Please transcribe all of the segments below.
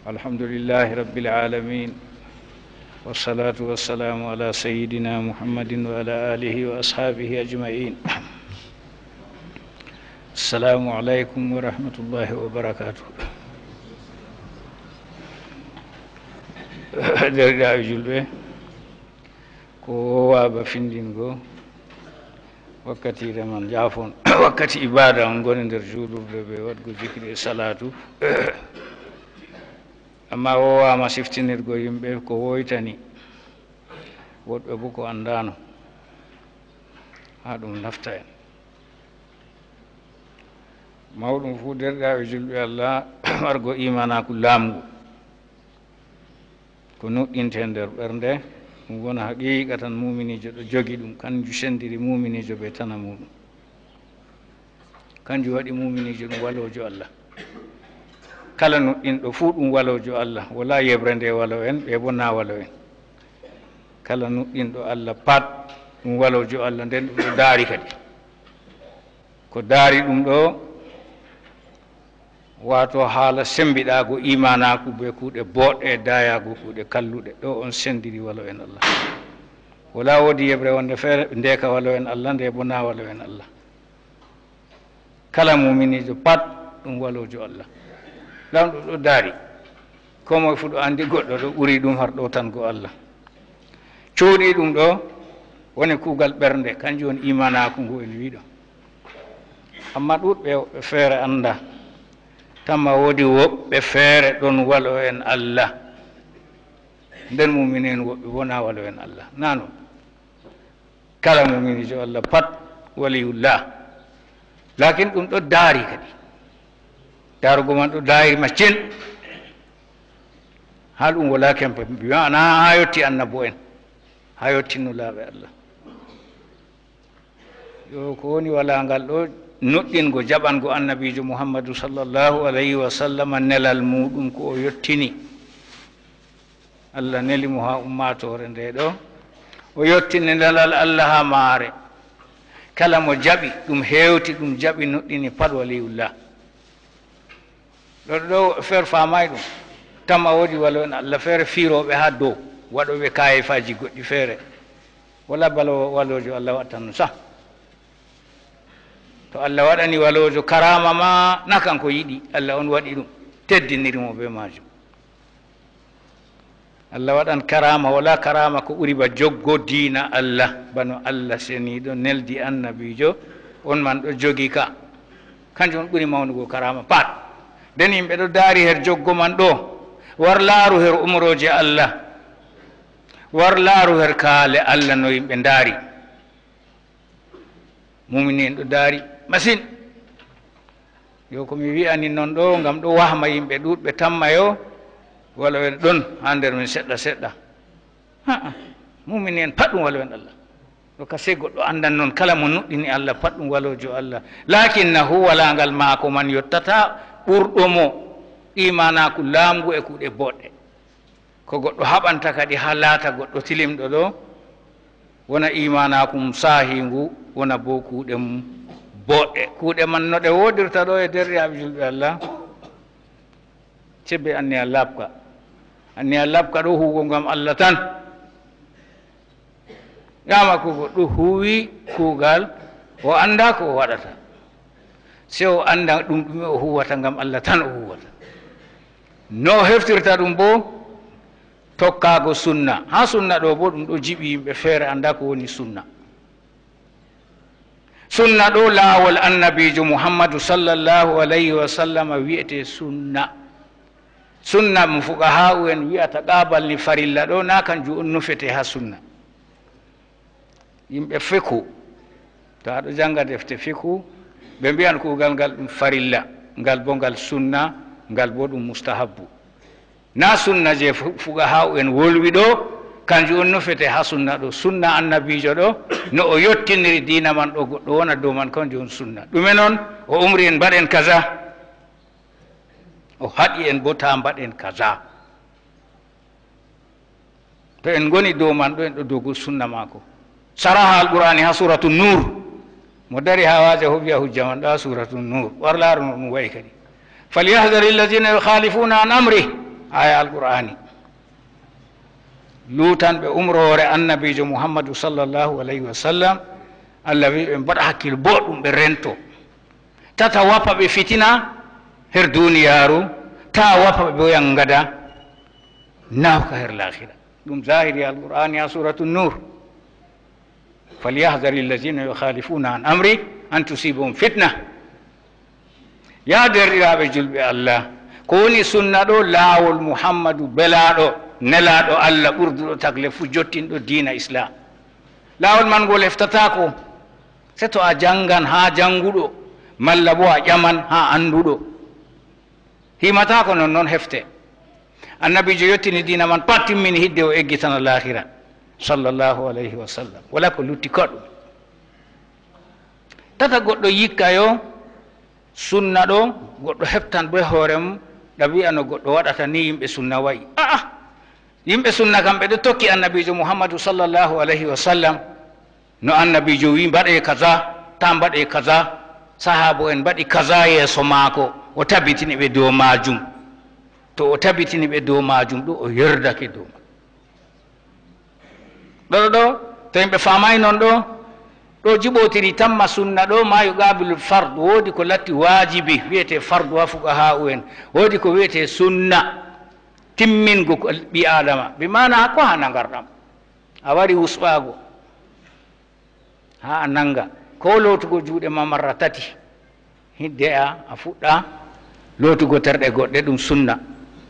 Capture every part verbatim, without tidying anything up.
الحمد لله رب العالمين، والصلاة والسلام على سيدنا محمد وعلى آله وأصحابه أجمعين. السلام عليكم ورحمة الله وبركاته. Deerɗiraaɓe julɓe, ko wowaaba findingo wakkatiire man jaafon, wakkati ibaada on ngoni nder juulurde be waɗgo zikri e salaatu. Amma wowaama siftinirgo yimɓe ko woytani, woɗɓe bo ko anndaano, haa ɗum nafta en. Mawɗum fuu, deerɗiraaɓe julɓe Allah, margo iimaanaaku laamngu. Ko nuɗɗinte nder ɓernde, ɗum wona haqiiqatan muuminiijo ɗo jogi ɗum, kanjum sendiri muuminiijo be tana muuɗum. Kanjum waɗi muuminiijo ɗum waloojo Allah. Kala nuɗɗinɗo fuu ɗum waloojo Allah, walaa yeɓre nde walo en, ɓe bo naa walo en. Kala nuɗɗinɗo Allah pat ɗum waloojo Allah, nden ɗum ɗo daari kadi. Ko daari ɗum ɗo, waato haala sembiɗaago iimaanaaku be kuuɗe booɗɗe e daayaago kuuɗe kalluɗe. Ɗo on sendiri walo en Allah. Walaa woodi yeɓre wonde feere, nde ka walo en Allah, nde bo naa walo en Allah. Kala muuminiijo pat ɗum waloojo Allah. Laamɗo ɗo daari. Koo moye fuu ɗo anndi goɗɗo ɗo ɓuri ɗum har ɗowtango Allah. Cuuɗi ɗum ɗo woni kuugal ɓernde, kanjum woni iimaanaaku ngu en wi'i ɗo. Amma ɗuuɗɓe woɓɓe feere anndaa. Tamma woodi woɓɓe feere ɗon walo en Allah. Nden muumini en woɓɓe wonaa walo en Allah. Naa non. Kala muuminiijo Allah pat waliyullah. Laakin ɗum ɗo daari kadi. Daarugo man ɗo daari macin. Haa ɗum walaa kempe. Bi ma'ana haa yotti annabo en. Haa yotti nulaaɓe Allah. Yo, ko woni walaangal ɗo? Nuɗɗingo jaɓango Annabiijo Muhammadu sallallahu alayhi wa sallam nelal muuɗum ko o yottini. Allah neli mo haa ummaatoore nde ɗo. O yottini nelal Allah haa maare. Kala mo jaɓi, ɗum hewti, ɗum jaɓi, nuɗɗini, pat waliyullah. Ɗo, ɗo feere faamaay ɗum. Tamma woodi walo en Allah feere fiirooɓe haa dow, waɗooɓe kaayifaaji goɗɗi feere. Walaa balo-, waloojo Allah waɗata non sam. To Allah waɗani waloojo karaama ma, na kanko yiɗi, Allah on waɗi ɗum, teddiniri mo bee maajum. Allah waɗan karaama, walaa karaama ko ɓuri ba joggo diina Allah, bano Allah seniiɗo neldi annabiijo, on man ɗo jogi ka. Kanjum on ɓuri mawnugo karaama pat. Nden yimɓe ɗo daari her joggo man ɗo, war laaru her umrooje Allah, war laaru her kaale Allah no yimɓe ndaari. Mumini en ɗo daari masin. Yo, ko mi wi'ani non ɗo, ngam ɗo wahma yimɓe ɗuuɗɓe tamma yo, walo en ɗon haa nder min seɗɗa seɗɗa. A'a, mumini en pat ɗum walo en Allah. Ɗo ka sey goɗɗo anndan non, kala mo nuɗɗini Allah pat ɗum waloojo Allah. Laakinnahu, walaangal maako man yottata ɓurɗo mo iimaanaaku laamngu e kuuɗe booɗɗe. Ko goɗɗo haɓanta kadi haa laata goɗɗo tilimɗo ɗo, wona iimaanaaku mum saahiingu, wona boo kuuɗe mum booɗɗe. Kuuɗe man no ɗe woodirta ɗo e deerɗiraaɓe julɓe Allah? Cebbe anniya laaɓka. Anniya laaɓka ɗo huugo ngam Allah tan. Ƴaama ko goɗɗo huuwi kuugal, o anndaa ko o waɗata. Sey o annda ɗum ɗume o huuwata, ngam Allah tan o huuwata. No o heftirta ɗum boo? Tokkaago sunna. Haa sunna ɗo boo, ɗum ɗo jiɓi yimɓe feere, anndaa ko woni sunna. Sunna ɗo, laawol Annabiijo Muhammadu sallallahu alayhi wa sallam wi'ete sunna. Sunna mo fuqahaa'u en wi'ata qaabal ni farilla ɗo, naa kanjum on nufete haa sunna. Yimɓe fiqhu, to aɗo jannga defte fiqhu, ɓe mbi'an kuugal ngal ɗum farilla, ngal boo ngal sunna, ngal boo ɗum mustahabbu. Naa sunna je fu-, fuqahaa'u en wolwi ɗo, kanjum on nufete haa sunna ɗo. Sunna Annabiijo ɗo, no o yottiniri diina man ɗo, goɗɗo wona dow man, kanjum on sunna. Ɗume non? O umri en mbaɗen kaza, o haɗi en boo taa mbaɗen kaza. To en ngoni dow man ɗo, en ɗo dow sunna maako. Saraha Alqur'aani haa Suuratu Nuur. Mo dari haa waaja, o wi'a hujja man ɗo haa Suuratu Nuur. War laaru no ɗum wa'i kadi. "Falyahdari alladhina yukhalifuna an amrih Aya Alqur'aani luutanɓe umroore Annabiijo Muhammadu sallallahu alayhi wa sallam, Allah wi'i ɓe mbaɗa hakkil boɗɗum, ɓe rento. Tata wapa ɓe fitina her duuniyaaru, ta wapa ɓe boyan ngada nawka her laahira. Ɗum zahiri Alqur'aani haa Suuratu Nuur. "Falyahdari allazina yukhalifuna an amri an tusibahum fitna." Yaa deerɗiraaɓe julɓe Allah, ko woni sunna ɗo? Laawol Muhammadu belaaɗo, nelaaɗo Allah, ɓurduɗo tagle fuu, jottinɗo diina Islaam. Laawol man ngol heftataako, se to a janngan haa jannguɗo, malla boo a ƴaman haa annduɗo. Himataako non non hefte. Annabiijo yottini diina man pat, timmini hidde o eggitana laahira, sallallahu alayhi wa sallam. Wala ko lutti ko ɗum. Tata goɗɗo yikka yo sunna ɗo, goɗɗo heftan bee hoore mum, ɗabi'a no goɗɗo waɗata ni yimɓe sunna wa'i. A'a, yimɓe sunna kam ɓe ɗo tokki Annabiijo Muhammadu sallallahu alayhi wa sallam. No Annabiijo wi'i, "Mbaɗee kaza, taa mbaɗee kaza." Sahaabo en mbaɗi kaza yeeso maako, o tabitini ɓe dow maajum. To o tabitini ɓe dow maajum ɗo, o yerdake dow maajum. Ɗo, ɗo, ɗo, to yimɓe faamaay non ɗo, ɗo jiɓootiri tamma sunna ɗo, ma yuqaabilul fard, woodi ko latti waajibi, wi'etee fardu haa fuqahaa'u en, woodi ko wi'etee sunna, timmingo ko ɓii Aadama, bi maana ko haa nangarɗam. A wari wusɓaago, haa a nannga, ko lootugo juuɗe ma marra tati, hidde a, a fuɗɗa lootugo terɗe goɗɗe, ɗum sunna.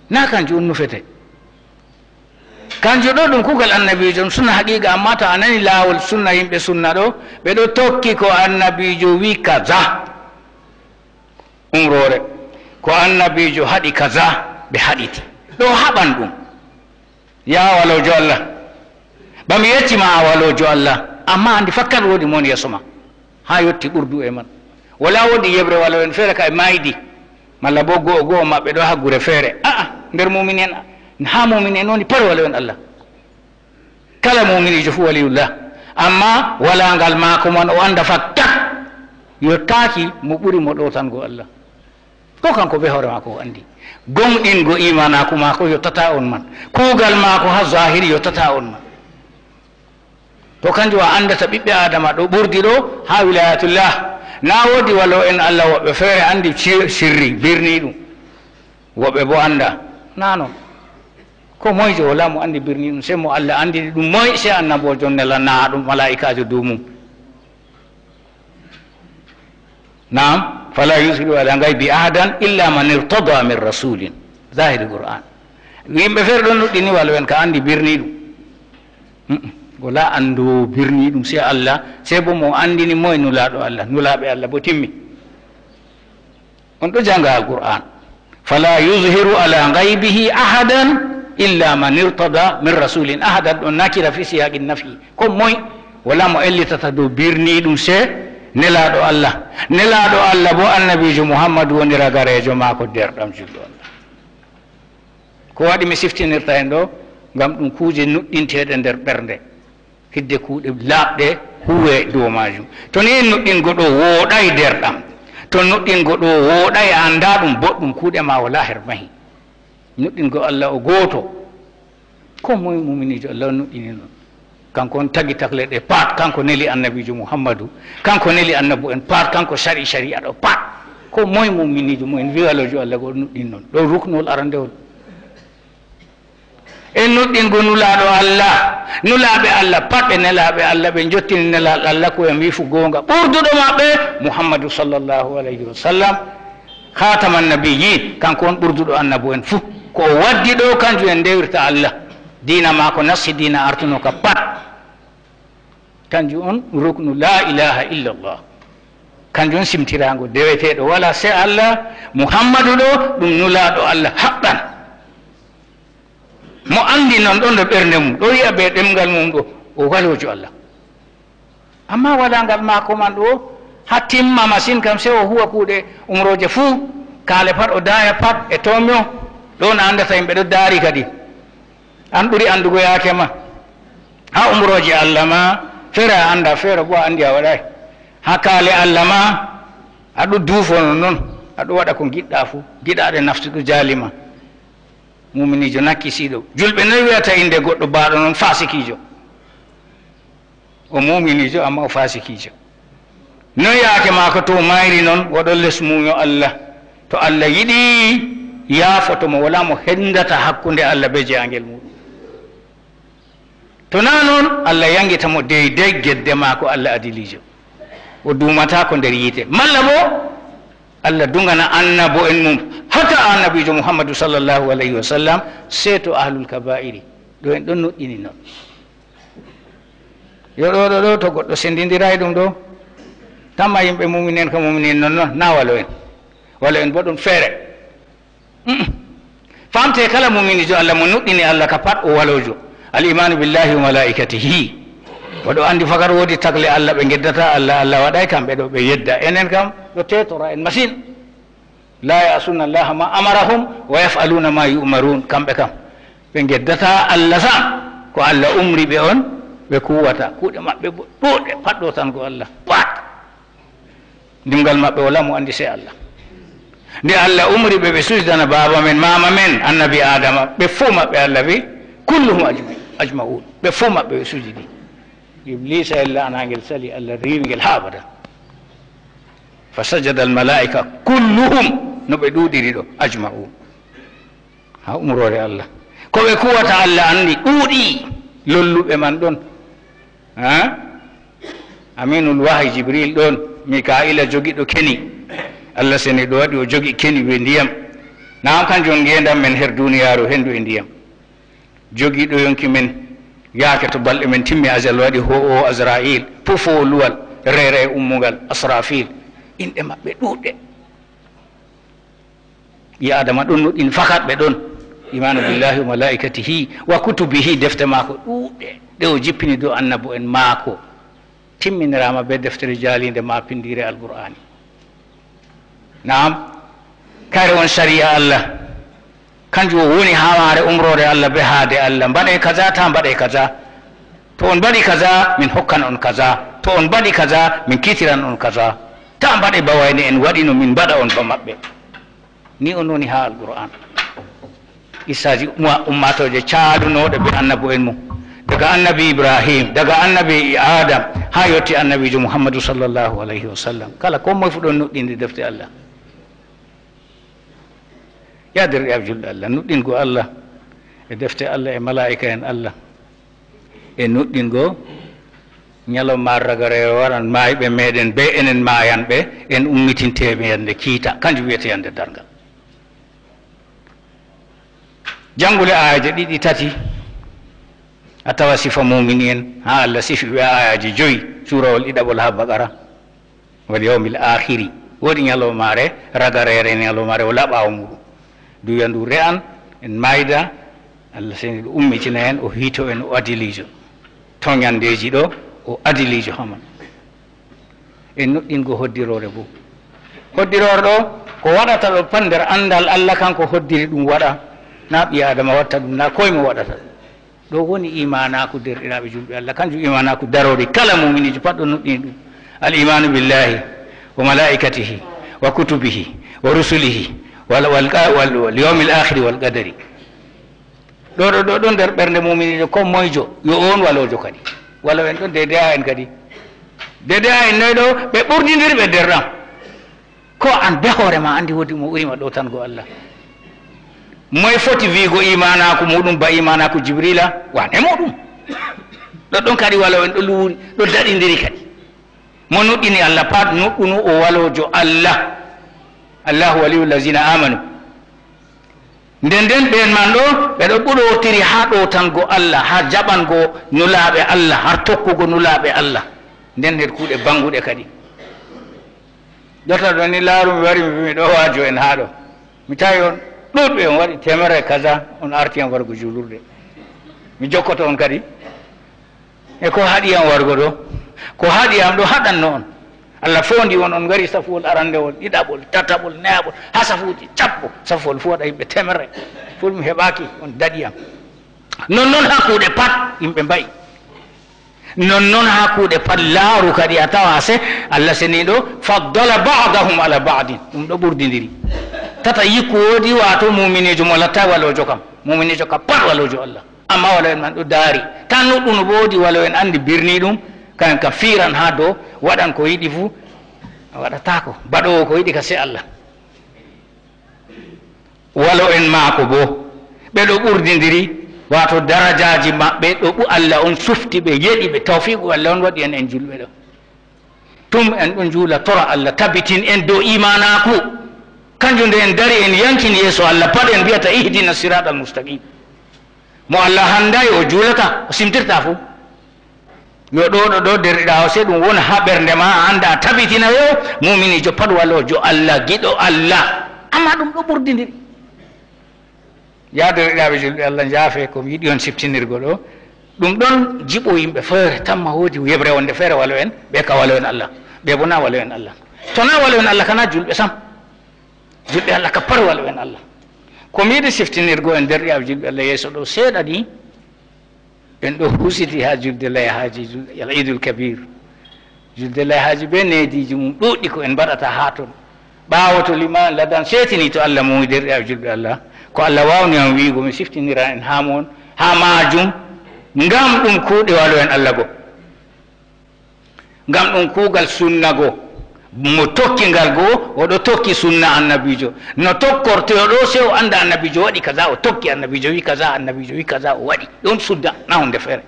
Na kanjum on nufete. Kanjum ɗo ɗum kuugal Annabiijo, ɗum sunna haqiiqa, ammaa to a nani laawol sunna, yimɓe sunna ɗo, ɓe ɗo tokki ko Annabiijo wi'i kaza. Umroore, ko Annabiijo haɗi kaza, ɓe haɗiti. Ɗo haɓan ɗum. Yaa waloojo Allah. Ba mi yecci ma a waloojo Allah. Ammaa anndi fakkat woodi mo woni yeeso ma. Haa yotti ɓurdu e man. Wala woodi yeɓre waloo'en feere ka e maaydi. Malla boo go'o go'o maɓɓe ɗo haa gure feere. A'a, nder muumini en, haa muumini en woni pat waloo'en Allah. Kala muuminiijo fuu waliyullah. Ammaa walaangal maako man o annda fakkat. Yottaaki mo ɓuri mo ɗowtango Allah. Ko kanko bee hoore maako o anndi. Gomɗingo iimaanaaku maako yottataa on man. Kuugal maako haa zaahiri yottataa on man. To kanjum a anndata ɓiɓɓe Aadama ɗo ɓurdi ɗo haa wilaayatullah. Na woodi waloo'en Allah woɓɓe feere anndi ci-, sirri birniiɗum. Woɓɓe boo annda. Na non. Ko moyjo wala mo anndi birniiɗum, sey mo Allah anndini ɗum moy, sey annaboojo nelanaaɗo malaa'ikaajo dow mum. Naam, fala yuzhiru ala ghaybi ahadan illa man irtada min rasulin. Zahiri Qur'an. Yimɓe feere ɗon nuɗɗini waloo'en ka anndi birniiɗum. Mm-mm. Wala anndoowo birniiɗum sey Allah, sey bo mo anndini moy nulaaɗo Allah, nulaaɓe Allah bo timmi. On ɗo jannga Alqur'an. Fala yuzhiru ala ghaybihi ahadan illa man irtada min rasulin. Ahadan ɗon nakira fi siyaqin nafi. Ko moy wala mo ellitata dow birniiɗum sey nelaaɗo Allah. Nelaaɗo Allah bo Annabiijo Muhammadu woni ragareejo maako, deerɗam julɗo Allah. Ko waɗi mi siftinirta en ɗo? Ngam ɗum kuuje nuɗɗinteeɗe nder ɓernde. Hidde kuuɗe laaɓɗe huuwe dow maajum. To ni nuɗɗingo ɗo wooɗay deerɗam, to nuɗɗingo ɗo wooɗay, a anndaa ɗum boɗɗum, kuuɗe ma wala her mahi. Nuɗɗingo Allah o gooto. Ko moy muminiijo Allah on nuɗɗini non? Kanko on tagi takle ɗe pat, kanko neli Annabiijo Muhammadu, kanko neli annabu en pat, kanko sari sari'a ɗo pat. Ko moy muminiijo mo en wi'alojo Allah go nuɗɗini non? Ɗo ruknol arandewol. En nuɗɗingo nulaaɗo Allah, nulaaɓe Allah pat ɓe nelaaɓe Allah, ɓe njottini nelaaɗo Allah ko en wi'i fu goonga. Ɓurduɗo maɓɓe, Muhammadu sallallahu alayhi wa sallam, khataman nabiyyin, kanko on ɓurduɗo annabu en fu. Ko o waddi ɗo, kanjum en ndewirta Allah. Diina maako nasti diina artuno ka pat. Kanjum on ruknu la ilaha illallah. Kanjum on simtiraango deweteeɗo wala se Allah, Muhammadu ɗo ɗum nulaaɗo Allah haqqan. Mo anndi non ɗon nder ɓernde mum, ɗo wi'a be ɗemngal mum ɗo, o waloojo Allah. Amma walaangal maako man ɗo, haa timma masin kam, sey o huwa kuuɗe umrooje fuu, kaale pat, o daaya pat, e toomyo, ɗo na anndata yimɓe ɗo daari kadi. An ɓuri anndugo yaake ma. Haa umrooje Allah ma, feere a annda, feere boo a anndi a waɗaay. Haa kaale Allah ma, a ɗo duufo non non, a ɗo waɗa ko ngiɗɗa fuu, giɗaaɗe nafsu ɗo jaali ma. Muminiijo nakkisiiɗo. Julɓe noy wiyata innde goɗɗo baaɗo noon faasikiijo? O muminiijo, amma o faasikiijo. Noy yaake maako to mayri noon, waɗo les muuyo Allah. To Allah yiɗi, yaafoto mo, wala mo hendata hakkunde Allah be jeyaangel muuɗum. To naa noon, Allah yangita mo deydey gedde maako, Allah adiliijo. O duumataako nder yiite. Malla bo, Allah dugana annabo en mum, hata annabiijo Muhammadu sallallahu alayhi wa sallam, sey to ahlul kabaa'iri. Ɗo en ɗon nuɗɗini noon. Yo ɗo, ɗo, ɗo, to goɗɗo sendindiraay ɗum ɗo, tamma yimɓe muminen ka muminen noon, noon, naa walo en. Walo en bo ɗum feere. Mm. Faamte kala muminiijo Allah mo nuɗɗini Allah ka pat o waloojo. Al imaanu billahi wa malaa'ikatihi. Waɗo anndi fakat woodi tagle Allah ɓe ngeddata Allah, Allah waɗay kamɓe ɗo ɓe yedda. Enen kam, ɗo teetora en masin. La ya'suna Allaha ma amarahum wa yaf'aluna ma yu'marun. Kamɓe kam, ɓe ngeddata Allah sam. Ko Allah umri ɓe on, ɓe kuwata. Kuuɗe maɓɓe bo-, ɗuuɗɗe, pat ɗo tan ko Allah. Pat. Dimgal maɓɓe wala mo anndi sey Allah. Nde Allah umri ɓe, ɓe sujidana baaba men, maama men, annabi Adama, ɓe fof maɓɓe Allah wi, "Kulluhum ajma-, ajma'un." Ɓe fof maɓɓe ɓe sujidi. Iblisa en la'anaangel sali, Allah riiwi ngel haa abada. Fa sajada al malaa'ika kulluhum, no ɓe ɗuuɗiri ɗo, ajma'un. Haa umroore Allah. Ko ɓe kuwata Allah anndi, ɗuuɗi lolluɓe man ɗon. Ha? Aminul wahyi Jibril ɗon, Mika'ila jogiɗo keni. Allah seni ɗo waɗi o jogi keni be ndiyam. Naam, kanjum on ngeendam men her duniyaaru, hendu e ndiyam. Jogiiɗo yonki men, yaake to balɗe men timmi ajal waɗi, ho'o Azra'il, pufoowo luwal, reere e ummungal, Asrafil. Inɗe maɓɓe ɗuuɗɗe. Ɓii Aadama ɗon nuɗɗin fakat ɓe ɗon. Imaanu billahi wa malaa'ikatihi wa kutubihi, defte maako ɗuuɗɗe, ɗe o jippini dow annabo en maako. Timminiraama be deftere jaaliinde ma pindiire Alqur'aani. Naam, kayre on sariya Allah. Kanjum o woni haa maare umroore Allah be haade Allah. Mbaɗe kaza, ta mbaɗe kaza. To on mbaɗi kaza, min hokkan on kaza. To on mbaɗi kaza, min kiitiran on kaza. Ta mbaɗe ba wayne en waɗi no min mbaɗa on ba maɓɓe. Ni on woni haa Alqur'aan. Qissaaji umma-, ummaatooje caalunooɗe be annabo'en mum. Daga annabi Ibrahim, daga annabi Adam, haa yotti annabiijo Muhammadu sallallahu alayhi wa sallam. Kala ko moy fu ɗon nuɗɗini defte Allah. Ya derɗi am julɗo Allah, nuɗɗingo Allah e defte Allah e malaa'ika en Allah. E nuɗɗingo ñalawma ragare waran maayɓe meɗen be enen maayanɓe, en ummitinteeɓe yande kiita, kanjum wiyete yande darngal. Janngule aayaje ɗiɗi tati, a tawa sifa mumini en, haa Allah sifi ɓe aayaje joyi, suurawol ɗiɗaɓol haa Baqara. Wal yawmil aakhiri. Woodi ñalawmaare, ragareere ñalawmaare, o laɓa o muɗum. Duya ndu re'an, en maayda, Allah seni ɗo ummitina en, o hiito en, o adiliijo. Toñanndeeji ɗo, o adiliijo hama. En nuɗɗingo hoddiroore bo. Hoddiroore ɗo, ko waɗata ɗo pat nder anndal Allah kanko hoddiri ɗum waɗa, na ɓii Aadama watta ɗum, na koy mo waɗata ɗum. Ɗo woni imaanaaku, derɗiraaɓe julɓe Allah, kanjum imaanaaku daroori kala muminiijo pat ɗo nuɗɗini ɗum. Al imaanu billahi wa malaa'ikatihi wa kutubihi wa rusulihi wal, wal, wal, wal yawmil aakhiri wal qadari. Ɗo, ɗo, ɗo, ɗo nder ɓernde muminiijo, ko moyjo, yo on waloojo kadi. Wala en ɗon deydey en kadi. Deydey en noy ɗo, ɓe ɓurdindiri ɓe nder ɗam. Ko an be hoore ma anndi woodi mo ɓuri ma ɗowtango Allah. Moy foti wiigo imaanaaku muɗum ba imaanaaku Jibrila? Wane muɗum. Ɗoɗɗon kadi wala en ɗo luuri, ɗo daɗindiri kadi. Mo nuɗɗini Allah pat nuɗɗunu o waloojo Allah. Allahu waliyyu llazina amanu. Nden nden ɓeen man ɗo, ɓe ɗo ɓuɗootiri haa ɗowtango Allah, haa jaɓango nulaaɓe Allah, haa tokkugo nulaaɓe Allah. Nden her kuuɗe bannguɗe kadi. Jotta ɗo ni laaru mi wari mi wi mi ɗo waajo en haa ɗo. Mi tawi on ɗuuɗɓe on waɗi teemere kaza, on arti am wargo juulurde. Mi jokkoto on kadi. E ko haɗi am wargo ɗo? Ko haɗi am ɗo haɗanno on. Allah foondi on, on ngari safuwol arandewol, ɗiɗaɓol, tataɓol, nayaɓol, haa safuuji sappo. Safuwol fuu waɗa yimɓe teemere. Fuu mi heɓaaki, on daɗi am. Non non haa kuuɗe pat yimɓe mba'i. Non non haa kuuɗe pat laaru kadi a tawa se Allah seniiɗo faddala ba'dahum ala ba'din. Ɗum ɗo ɓurdindiri. Tata yikku woodi, waato muuminiijo mo latta waloojo kam. Muuminiijo kam pat waloojo Allah. Amma walo en man ɗo daari. Tan nuɗɗuno bo woodi walo en anndi birni ɗum, kan ka fiiran haa dow, waɗan ko yiɗi fuu, waɗataako. Baɗoowo ko yiɗi ka sey Allah. Walo en maako bo, ɓe ɗo ɓurdindiri, waato darajaaji maɓɓe ɗo ɓu-, Allah on sufti ɓe, yeɗi ɓe, tawfiiqu Allah on waɗi en, en julɓe ɗo. Tum en ɗon juula, tora Allah tabitin en dow iimaanaaku. Kanjum nde en dari en yankini yeeso Allah, pat en mbi'ata, "Ihdina siratal mustaqim." Mo Allah handay o juulata, o simtirta fuu. Yo ɗo, ɗo, ɗo, derɗiraawo, sey ɗum wona haa ɓernde ma, a annda, a tabitina yo muuminiijo pat waloojo Allah, giɗo Allah. Amma ɗum ɗo ɓurdindiri. Ya derɗiraaɓe julɓe Allah, njaafe ko mi yiɗi on siftinirgo ɗo. Ɗum ɗon jiɓo yimɓe feere, tamma woodi yeɓre wonde feere walo en, ɓe ka walo en Allah, ɓe bo na walo en Allah. To na walo en Allah, kana julɓe sam. Julɓe Allah ka par walo en Allah. Ko mi yiɗi siftinirgo en derɗiraaɓe julɓe Allah yeeso ɗo seeɗa ni, en ɗo husiti haa julde layhaaji, jul-, al Iidul Kabiir. Julde layhaaji be neediiji mum ɗuuɗɗi ko en mbaɗata haa ton. Ɓaawo to liman ladan seetini to Allah muuyi derɗiraaɓe julɓe Allah. Ko Allah waawni am wi'ugo mi siftinira en haa mon, haa maajum, ngam ɗum kuuɗe walo en Allah go. Ngam ɗum kuugal sunna go. Mo tokki ngal go, o ɗo tokki sunna annabiijo. No tokkortoyo ɗo, sey o annda annabiijo waɗi kaza, o tokki annabiijo wi kaza, annabiijo wi kaza, o waɗi. Ɗum sunna, na hunde feere.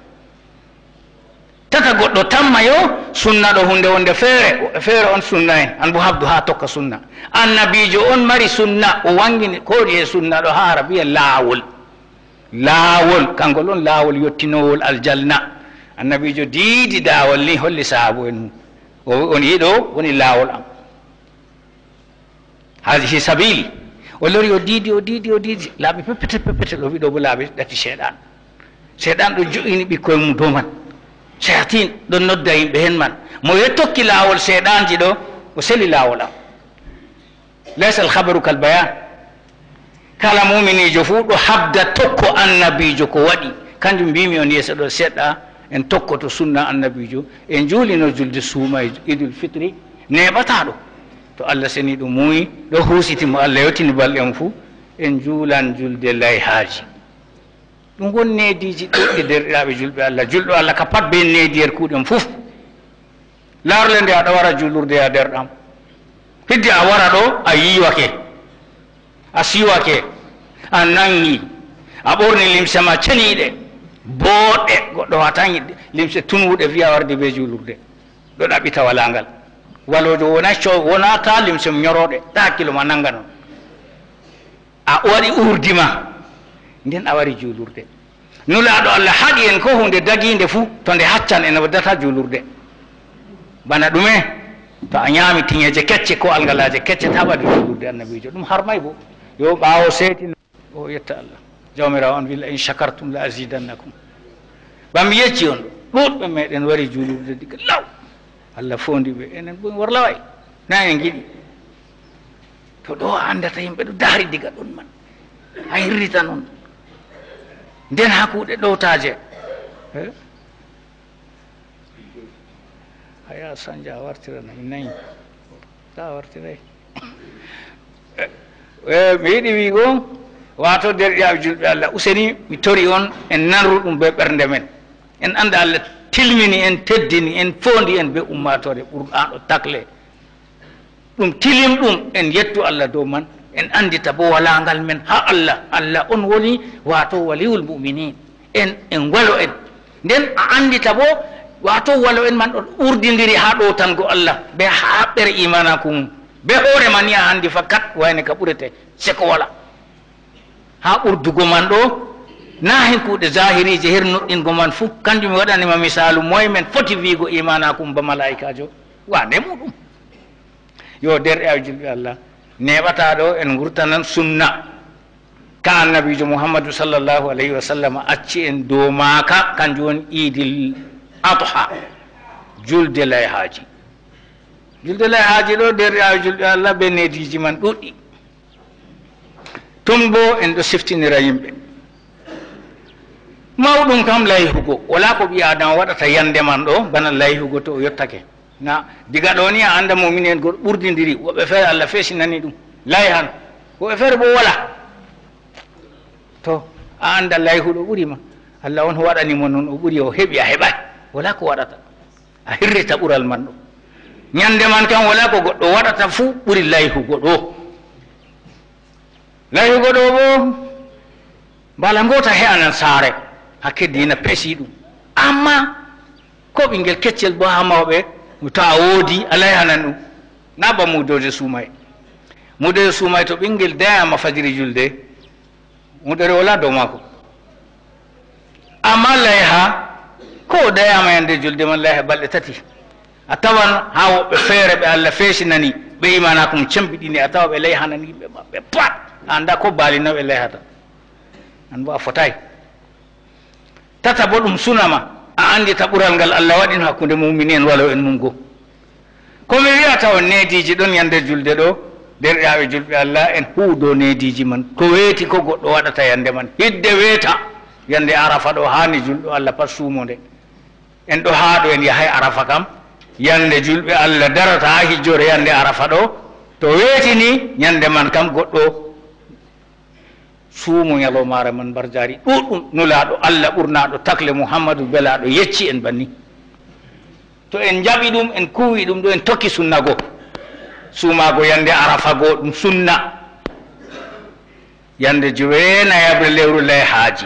Tata goɗɗo tamma yo sunna ɗo hunde wonde feere, feere on sunna en, an bo habdu haa tokka sunna. Annabiijo on mari sunna, o wangini ko woni e sunna ɗo haa Arabiya laawol. Laawol, kangol on laawol yottinowol aljanna. Annabiijo diidi daawol ni holli sahaabu en mum. O, on yiɗo woni laawol am. Haadihi sabiili. O lori, o diidi, o diidi, o diidi. Laabi peppetel, peppetel, o wi'i ɗo bo laabi ɗati seyɗan. Seyɗan ɗo jo'ini ɓikkoy mum dow man. Shayatin ɗon nodda yimɓe hen man. Mo ye tokki laawol seyɗanji ɗo, o seli laawol am. Laysa al-khabaru kal bayan. Kala muuminiijo fuu ɗo habda tokko annabiijo ko waɗi. Kanjum mbiimi on yeeso ɗo seɗɗa, en tokkoto sunna annabiijo, en juulino julde suumayee Idul Fitri, neeɓataaɗo. To Allah seniiɗo muuyi, ɗo huusiti mo Allah yottini balɗe mum fuu, en juulan julde layhaaji. Ɗum won neediiji ɗuuɗɗi, derɗiraaɓe julɓe Allah. Julɗo Allah ka pat bee neediyel kuuɗe mum fuf. Laarle nde aɗa wara juulurde, ya derɗam. Hidde a wara ɗo, a yiiwake, a siwake, a nanŋi, a ɓorni limse ma ceniiɗe, booɗɗe, goɗɗo waata limse tunwuɗe, wi'a warde bee juulurde. Ɗo ɗaɓɓita walaa ngal. Waloojo wona co-, wona ta limse mum nyorooɗe, ta hakkilo ma nannga non. A waɗi urdi ma, nden a wari juulurde. Nulaaɗo Allah haɗi en ko huunde dagiinde fuu, to nde haccan en waddata juulurde. Bana ɗume? To a nyaami tiŋeeje kecce ko algalaaje kecce, ta ɓadu juulurde annabiijo. Ɗum harmay bo. Yo ɓaawo seeti o yetta Allah. Jawmiraawo on wi, "La in shakartum la azidannakum." Ba mi yecci on, ɗuuɗɓe meɗen wari juulurde diga law. Allah foondi ɓe, enen bo en worlaway. Na en ngiɗi. To ɗo a anndata yimɓe ɗo daari diga ɗon man. A hirrita non. Nden haa kuuɗe ɗowtaaje. Eh? Haya Sanja a wartirana mi nayi. Ta wartiray. Eh, eh, mi yiɗi wi'go, waato derɗiraaɓe julɓe Allah, useni mi tori on, en nanru ɗum bee ɓernde men. En annda Allah tilmini en, teddini en, foondi en bee ummaatoore ɓurɗaano takle. Ɗum tilim ɗum, en yettu Allah dow man, en anndita bo walaangal men haa Allah. Allah on woni, waato waliyul mu'minin. En, en walo en. Nden a anndita bo, waato walo en man ɗon ɓurdindiri haa ɗowtango Allah, be haa haɓɓere iimaanaaku mum. Be hoore ma ni a anndi fakat wayne ka ɓurete, seko wala. Haa ɓurdugo man ɗo, na hen kuuɗe zahiriije her nuɗɗingo man fuu, kanjum mi waɗani ma misaalu, moye men foti wi'go iimaanaaku mum ba malaa'ikaajo? Wa nde muuɗum. Yo derɗiraaɓe julɓe Allah, neeɓataa ɗo en ngurtanan sunna ka Annabiijo Muhammadu sallallahu alayhi wa sallam acci en dow maaka, kanjum woni Iidil Adha, julde layhaaji. Julde layhaaji ɗo, derɗiraaɓe julɓe Allah, be neediiji man ɗuuɗɗi. Tun bo en ɗo siftinira yimɓe. Mawɗum kam layhugo, walaa ko ɓii Aadama waɗata yande man ɗo, bana layhugo to o yottake. Na, diga ɗo ni a annda muumini en goɗɗo ɓurdindiri, woɓɓe feere Allah feesinani ɗum. Layhan. Woɓɓe feere boo walaa. To, a anndaa layhuɗo ɓuri ma. Allah on waɗani mo non, o ɓuri, o heɓi, a heɓaay. Walaa ko waɗata. A hirrita ɓural man ɗo. Nyannde man kam, walaa ko goɗɗo waɗata fuu ɓuri layhugo ɗo. Layhugo ɗo boo, mbala ngoota he'anan saare. Hakke diina pesi ɗum. Ammaa ko ɓinngel keccel boo haa mawɓe, to a woodi, a layhanan ɗum. Naa ba muudooje suumaye. Muudooje suumaye, to ɓinngel dayaama fajiri julde, muudere walaa dow maako. Ammaa layha, ko o dayaama yande julde man, layha balɗe tati. A tawan haa woɓɓe feere ɓe Allah feesinani, ɓe iimaanaaku mum cembiɗini, a tawa ɓe layhanani yimɓe maɓɓe pat. A anndaa ko baali no ɓe layhata. An boo a fotaay. Tata boo ɗum sunna ma, a anndita ɓural ngal Allah waɗino hakkunde muumini en walo en nungo. Ko mi wi'ata on, neediiji ɗon yande julde ɗo, derɗiraaɓe julɓe Allah, en huudo neediiji man. Ko weeti ko goɗɗo waɗata yande man, hidde weeta yande Arafa ɗo, haani julɗo Allah pat suumo nde. En ɗo haa ɗo en yahay Arafa kam, yande julɓe Allah darata haa hijjoore yande Arafa ɗo, to weetini yande man kam goɗɗo suumo nyaloomaare man mbarjaari ɗuuɗɗum, Nulaaɗo Allah ɓurnaaɗo takle Muhammadu belaaɗo yecci en banni. To en njaɓi ɗum, en kuuwi ɗum ɗo, en tokki sunna go. Suumaago yande Arafa go ɗum sunna. Yande joweenayaɓre lewru layhaaji.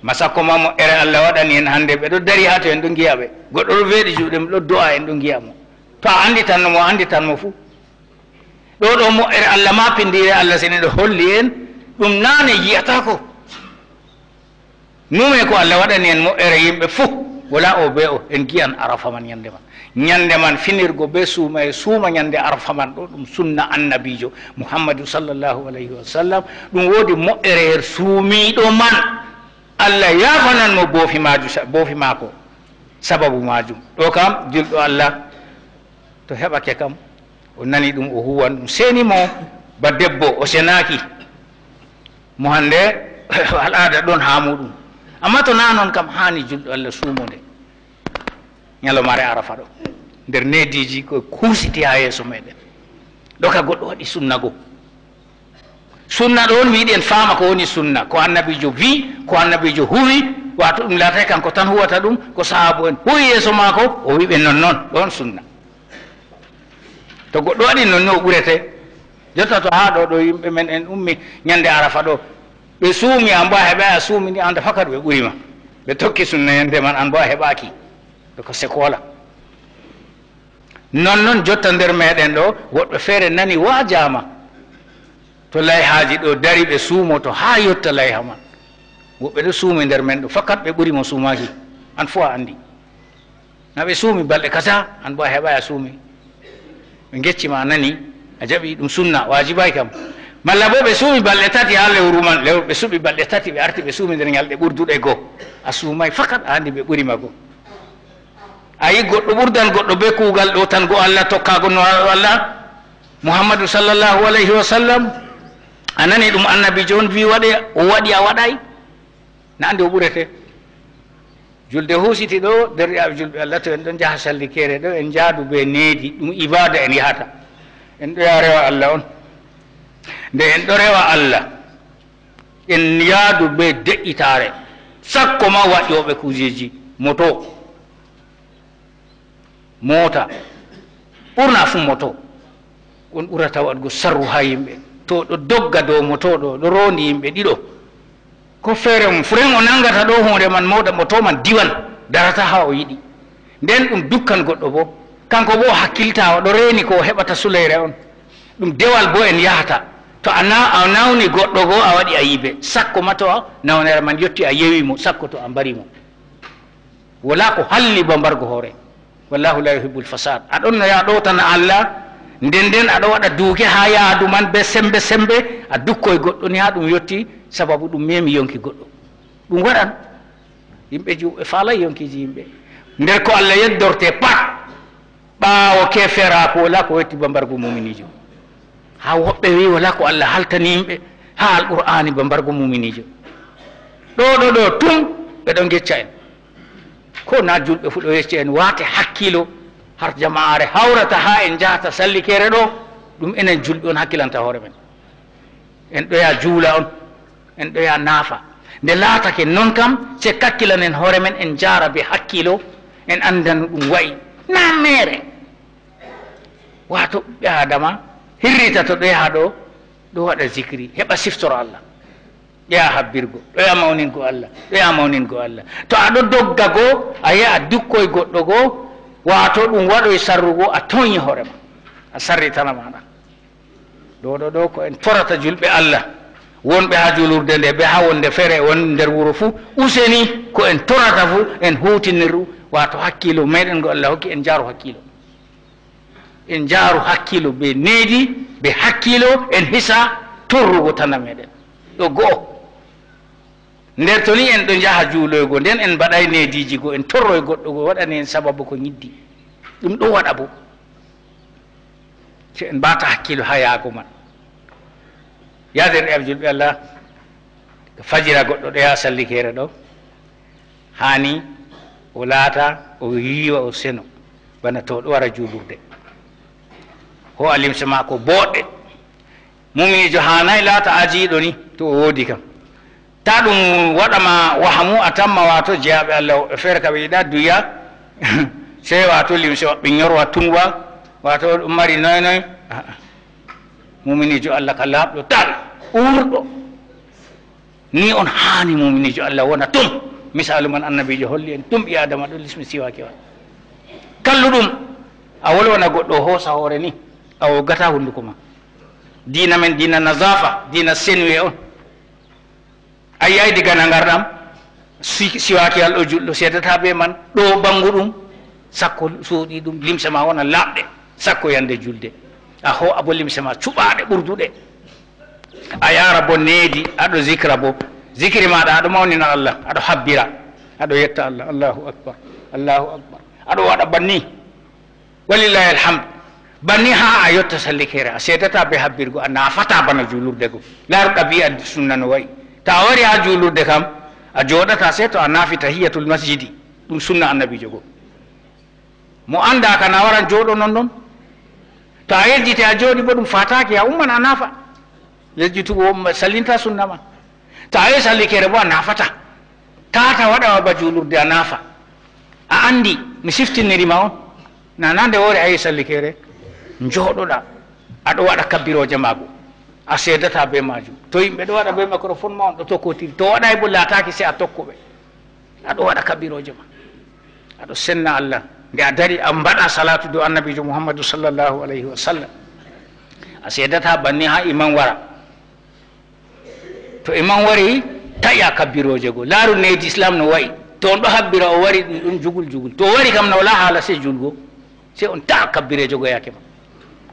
Masakko ma moƴƴere Allah waɗani en hande, ɓe ɗo dari haa to en ɗo ngi'a ɓe. Goɗɗo ɗo weeɗi juuɗe mum ɗo do'a, en ɗo ngi'a mo. To a annditanno mo, a annditan mo fuu. Ɗo ɗo moƴƴere Allah ma pindiire Allah sene ɗo holli en, ɗum naane yi'ataako. Nume ko Allah waɗani en moƴƴere yimɓe fuu, walaa o bee o, en ngi'an Arafa man nyande man. Nyande man finirgo bee suuma e suuma nyande Arafa man ɗo ɗum sunna Annabiijo Muhammadu sallallahu alayhi wa sallam. Ɗum woodi moƴƴere her suumiiɗo man. Allah yaafanan mo boofi maaju sa-, boofi maako sababu maajum. Ɗo kam julɗo Allah to heɓake kam, o nani ɗum, o huwan ɗum. Seni mo ba debbo, o senaaki mo hande al'aada ɗon haa muuɗum. Ammaa to naa non kam, haani julɗo Allah suumo nde nyalomaare Arafa ɗo. Nder neediiji ko kuusiti haa yeeso meɗen. Ɗo ka goɗɗo waɗi sunna go. Sunna ɗon, mi yiɗi en faama ko woni sunna. Ko Annabiijo vi, ko Annabiijo huwi, waato ɗum laataay kanko tan huwata ɗum, ko sahaabo'en huwi yeeso maako, o wi'i ɓe non non, ɗon sunna. To goɗɗo waɗi non ni, o ɓurete. Jotta to haa ɗo, ɗo yimɓe men en ummi nyande Arafa ɗo, ɓe suumi, an boo a heɓaay a suumi ni, anda fakat ɓe ɓuri ma. Ɓe tokki sunna yande man, an boo a heɓaaki. Ɗo ko sekola. Non non jotta nder meɗen ɗo, woɗɓe feere nani waajaama. To layhaaji ɗo dari, ɓe suumoto haa yotta layha man. Woɓɓe ɗo suumi nder men ɗo, fakat ɓe ɓuri mo suumaaki. An fuu a anndi. Na ɓe suumi balɗe kaza, an boo a heɓaay a suumi. Ɓe ngecci ma, a nani, a jaɓi ɗum sunna, waajibaay kam. Malla boo ɓe suumi balɗe tati haa lewru man, lew-, ɓe suɓi balɗe tati, ɓe arti ɓe suumi nder nyalɗe ɓurduɗe go. A suumaay, fakat a anndi ɓe ɓuri ma go. A yi goɗɗo ɓurdan goɗɗo bee kuugal ɗo tan go Allah, tokkaago no Allah, Muhammadu sallallahu alayhi wa sallam, a nani ɗum Annabiijo on vi waɗe, o waɗi, a waɗaay? Na anndi o ɓurete. Julde husiti ɗo, derɗiraaɓe julɓe Allah, to en ɗon njaha sallikeere ɗo, en njaadu bee needi, ɗum ibaada en yahata. En ɗo yaha rewa Allah on. Nde en ɗo rewa Allah, en yaadu bee de'itaare. Sakko ma waɗooɓe kuujeeji moto, moota, ɓurna fuu moto. On ɓurata waɗgo sarru haa yimɓe. To ɗo dogga dow moto ɗo, ɗo roondi yimɓe ɗiɗo. Ko feere mum, furen o nangata ɗo huunde man, moota, moto man diwan, darata haa o yiɗi. Nden ɗum dukkan goɗɗo boo. Kanko boo o hakkiltaa, o ɗo reeni ko o heɓata suleyre on. Ɗum dewal boo en yahata. To a na-, a nawni goɗɗo go, a waɗi ayibe. Sakko ma to a, nawnere man yotti, a yewi mo, sakko to a mbari mo. Walaa ko halli ba mbargo hoore. Wallahu la yuhibbul fasad. A ɗon no yaa ɗowtana Allah, nden nden a ɗo waɗa duuke haa yaadu man bee sembe sembe, a dukkoy goɗɗo ni haa ɗum yotti, sababu ɗum memi yonki goɗɗo. Ɗum waɗan. Yimɓe juuɓe faalay yonkiiji yimɓe. Nder ko Allah yeddorte pat, ɓaawo keeferaaku, walaa ko yotti ba mbargo muminiijo. Haa woɓɓe wi'i walaa ko Allah haltani yimɓe haa Alqur'aani ba mbargo muminiijo. Ɗo, ɗo, ɗo tum ɓe ɗon ngecca en. Ko na julɓe fuu ɗo yecca en, waate hakkiilo, har jama'aare hawrata haa en njahata sallikeere ɗo, ɗum enen julɓe on hakkilanta hoore men. En ɗoya juula on, en ɗoya naafa. Nde laatake non kam, se kakkilanen hoore men, en njaara be hakkilo, en annda no ɗum wa'i. Naa meere. Waato ɓiɓɓe Aadama hirrita to ɗoya ɗo, ɗo waɗa zikri, heɓa siftoro Allah. Ɗoya habbirgo, ɗoya mawningo Allah, ɗoya mawningo Allah. To a ɗo dogga go, a yaha a dukkoy goɗɗo go, waato ɗum waɗoy sarrugo, a tooñi hoore ma, a sarritana maɗa. Ɗo, ɗo, ɗo ko en torata julɓe Allah, wonɓe haa julurde nde, be haa wonde feere, won nder wuro fuu, useni ko en torata fuu, en huutinir ɗum, waato hakkilo meɗen ngo Allah hokki, en njaaru hakkilo. En njaaru hakkilo be needi, be hakkilo, en hisa torrugo tana meɗen. Ɗo go'o. Nder to ni en ɗo njaha juuloygo, nden en mbaɗay neediiji go, en torroy goɗɗo go, waɗani en sababu ko nyiddi. Ɗum ɗo waɗa bo. Se en mbaata hakkilo haa yaago man. Yaa deerɗiraaɓe julɓe Allah, to fajira goɗɗo ɗo yaha sallikeere ɗo, haani o laata, o yiiwa, o seno, bana to o ɗo wara juulurde. Hoo'a limse maako booɗɗe. Muminiijo haanaay laata ajiiɗo ni, to o woodi kam. Taa ɗum waɗa ma wahamu, a tamma, waato jeyaaɓe Allah woɓɓe feere ka ɓe yiɗa duya, sey waato limse maɓɓe nyorwa, tunwa, waato ɗum mari noy noy. A'a. Muminiijo Allah ka laaɓɗo tal, uurɗo. Ni on haani muminiijo Allah wona tum. Misaalu man annabiijo holli en tum, ɓii Aadama ɗo lismi siwaaki on. Kalluɗum, a wolwana goɗɗo o hoosa hoore ni, a woggataa hunnduko ma. Diina men, diina nazaafa, diina senuye on. A yi'ay diga nangarɗam, si-, siwaaki al ɗo julɗo seedata be man, ɗo ɓanngu ɗum, sakko suuɗi ɗum, limse ma wona laaɓɗe, sakko yande julde. A hoo'a bo limse ma cuɓaaɗe, ɓurduɗe. A yaara bo needi, aɗo zikra bo. Zikri maaɗa, aɗo mawnina Allah, aɗo habbira, aɗo yetta Allah. Allahu akbar, Allahu akbar. Aɗo waɗa banni. Walillahi alhamdu. Banni haa a yotta sallikeere, a seedata be habbirgo, a naafata bana juulurde go. Laaru ɗabi'a sunna no wa'i. To a wari haa juulurde kam, a jooɗata sey to a naafi tahiyatul masjidi. Ɗum sunna annabiijo go. Mo annda kana waran jooɗo non non. To a yejjiti a jooɗi bo ɗum faataaki, a umman a naafa. Yejjitugo sallinta sunna ma. To a yehi sallikeere bo a naafata. Tata waɗa wa ba juulurde a naafa. A anndi mi siftiniri ma on. Nana nde woori a yehi sallikeere, njooɗoɗa. Aɗo waɗa kabbirooje maago. A seedata be maajum. To yimɓe ɗo waɗa be microphone ma on ɗo tokkotiri. To waɗay bo laataaki sey a tokko ɓe. Aɗo waɗa kabbirooje ma. Aɗo senna Allah. Nde a dari a mbaɗa salaatu dow annabiijo Muhammadu sallallahu alayhi wa sallam. A seedata banni haa imam wara. To imam wari, taƴa kabbirooje go. Laaru needi Islam no wa'i. To on ɗo habbira, o wari ɗum ɗon jugul jugul. To o wari kam, no walaa haala sey julgo. Sey on ta'a kabbireeje go yaake ma.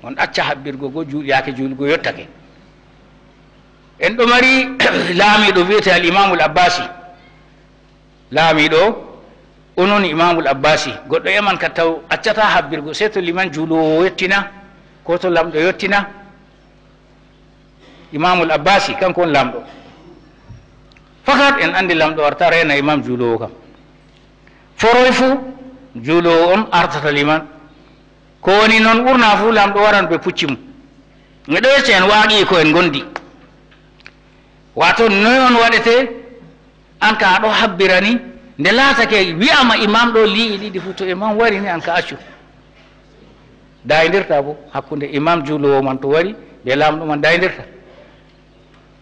On acca habbirgo go ju-, yaake julgo yottake. En ɗo mari laamiiɗo wi'ete Al Imamul Abbasi. Laamiiɗo, onon Imamul Abbasi. Goɗɗo eman ka taw accata habbirgo, sey to liman juuloowo yottina, ko to lamɗo yottina. Imamul Abbasi, kanko woni lamɗo. Fakat en anndi lamɗo warta reena imam juuloowo kam. Foroy fuu, juuloowo on artata liman. Ko woni non, ɓurna fuu lamɗo waran be pucci mum. Miɗo yecca en waaqi'i ko en ngondi. Waato noy on waɗete? An ka a ɗo habbira ni, nde laatake wi'ama imam ɗo lii'i ɗiɗi fuu, to imam wari ni an ka accu. Daayindirta bo, hakkunde imam juuloowo man to wari, be laamɗo man daayindirta.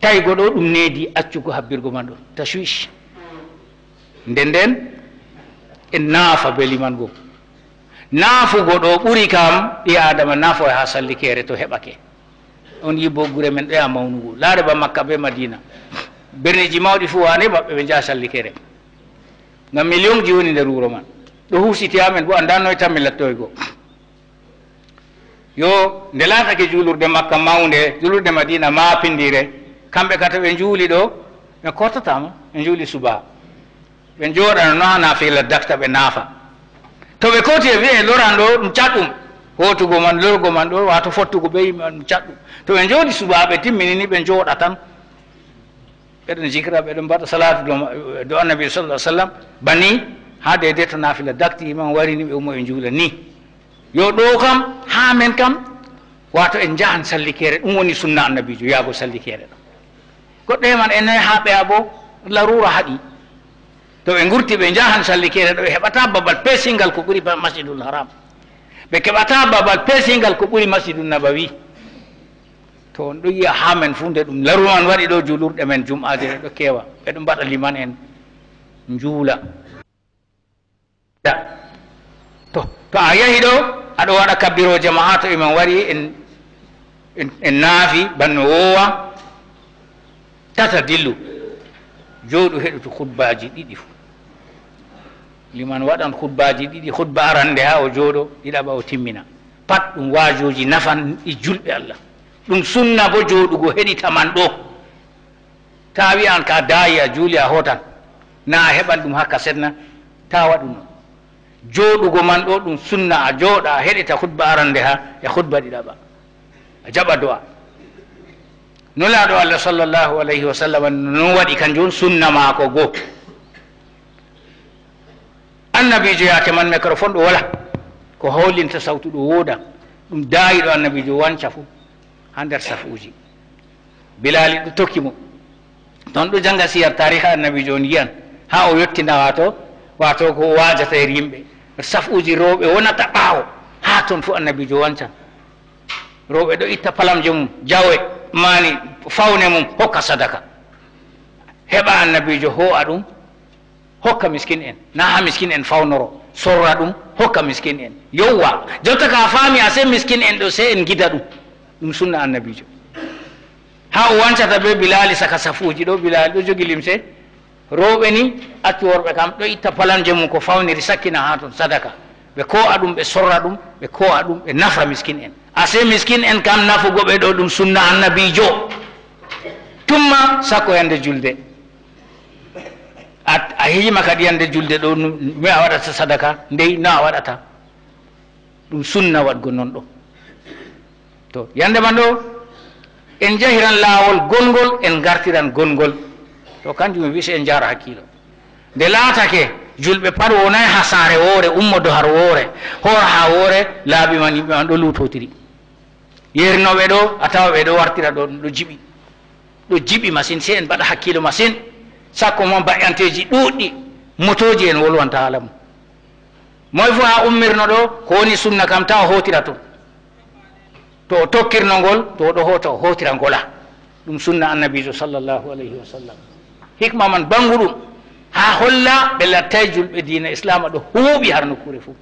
Tawi go ɗo ɗum needi accugo habbirgo man ɗon, tashwish. Nden nden, en naafa be liman go. Naafugo ɗo ɓuri kam, ɓii Aadama naafo haa sallikeere to heɓake. On yi bo gure men ɗo yaha mawnugo. Laare ba Makka be Madina. Birniji mawɗi fuu wane maɓɓe ɓe njaha sallikeere. Ngam miliyonji woni nder wuro man. Ɗo husiti amen bo annda noy tan mi lattoygo. Yo, nde laatake juulurde Makka mawnde, juulurde Madina maapindire, kamɓe ka to ɓe njuuli ɗo, ɓe kortataama, ɓe njuuli suba. Ɓe njooɗana no haa naafila dakta ɓe naafa. To ɓe kooti e wi'e loran ɗo ɗum caɗɗum, hootugo man, lorgo man ɗo, waato fottugo be yimɓe man ɗum caɗɗum. To ɓe njooɗi subaaɓe timmini ni ɓe njooɗa tan. Ɓe ɗon jikra, ɓe ɗon mbaɗa salaatu dow ma-, dow Annabi sallallahu alaihi wasallam, bani haa deydey to naafila dakti, imam wari ni ɓe ummo ɓe njuula ni. Yo ɗo kam, haa men kam, waato en njahan sallikeere, ɗum woni sunna Annabiijo, yaago sallikeere ɗo. Goɗɗo e man en noy haa ɓeya bo laruura haɗi. To ɓe ngurti ɓe njahan callikeere ɗo ɓe heɓata babal peesingal ko ɓuri ba-, Masjidul Haram. Ɓe keɓata babal peesingal ko ɓuri Masjidul Nabawi. To on ɗo yi'a haa men fuu nde ɗum laruura man waɗi ɗo juulurɗe men jum'aaji ɗo keewa. Ɓe ɗum mbaɗa liman en njuula. Da. To, to a yahi ɗo, aɗo waɗa kabbirooje ma haa to imam wari en, en, en naafi, banno woowa, tata dillu. Jooɗu heɗutu khutbaaji ɗiɗi fuu. Liman waɗan khutbaaji ɗiɗi, khutba arande haa o jooɗo, ɗiɗaɓa o timmina. Pat ɗum waajuuji nafan e julɓe Allah. Ɗum sunna bo jooɗugo heɗita man ɗo. Taa wi'a an ka daayi a juuli a hootan. Na a heɓan ɗum haa kaset na. Taa waɗu non. Jooɗugo man ɗo ɗum sunna, a jooɗa, a heɗita khutba arande haa e khutba ɗiɗaɓa. A jaɓa do'a. Nulaaɗo Allah sallallahu alayhi wa sallam no waɗi, kanjum on sunna maako go. Annabiijo yaake man microphone ɗo wala. Ko hoolinta sawtu ɗo wooda. Ɗum daayiiɗo Annabiijo wanca fuu haa nder safuuji. Bilaali ɗo tokki mo. Ton ɗo janga siyar taariha Annabiijo on yi'an. Haa o yottina waato, waato ko o waajata e yimɓe. Safuuji rowɓe wonata ɓaawo. Haa ton fuu Annabiijo wancan. Rowɓe ɗo itta palamje mum, jawe, maani, fawne mum, hokka sadaka. Heɓa Annabiijo hoo'a ɗum, hokka miskin en. Na haa miskin en fawnoro, sorra ɗum, hokka miskin en. Yowwa, jonta ka a faami a sey miskin en ɗo, sey en gida ɗum. Ɗum sunna Annabiijo. Haa o wancata bee Bilaali saka safuuji ɗo, Bilaali ɗo jogi limse. Rowɓe ni, accu worɓe kam, ɗo itta palamje mum ko fawniri sakkina haa ton sadaka. Ɓe koo'a ɗum, ɓe sorra ɗum, ɓe koo'a ɗum, ɓe nafra miskin en. Asee miskin en kam nafugo ɓe ɗo ɗum sunna Annabiijo. Tumma sakko yande julde. A, a yima kadi yande julde ɗo, nu-, mi a waɗata sadaka, ndey no a waɗata. Ɗum sunna waɗgo non ɗo. To, yande man ɗo, en njahiran laawol gonngol, en ngartiran gonngol. To, kanjum mi wi'i, sey en njaara hakkiilo. Nde laatake, julɓe pat wonay haa saare woore, ummodo har woore, hoora haa woore, laabi man yimɓe man ɗo luutotiri. Yeerinooɓe ɗo, a tawa ɓe ɗo wartira ɗo, ɗo jiɓi. Ɗo jiɓi masin, sey en mbaɗa hakkiilo masin. Sakko ma ba'anteeji ɗuuɗɗi, motooji en wolwanta haala mum. Moy fuu haa ummirno ɗo, ko woni sunna kam, tawa hootira ton. To o tokkirno ngol, to o ɗo hoota, o hootira ngola. Ɗum sunna Annabiijo sallallahu alayhi wa sallam. Hikma man bannguɗum, haa holla ɓe lattay julɓe diina Islaama ɗo huuɓi har nokkuure fuu.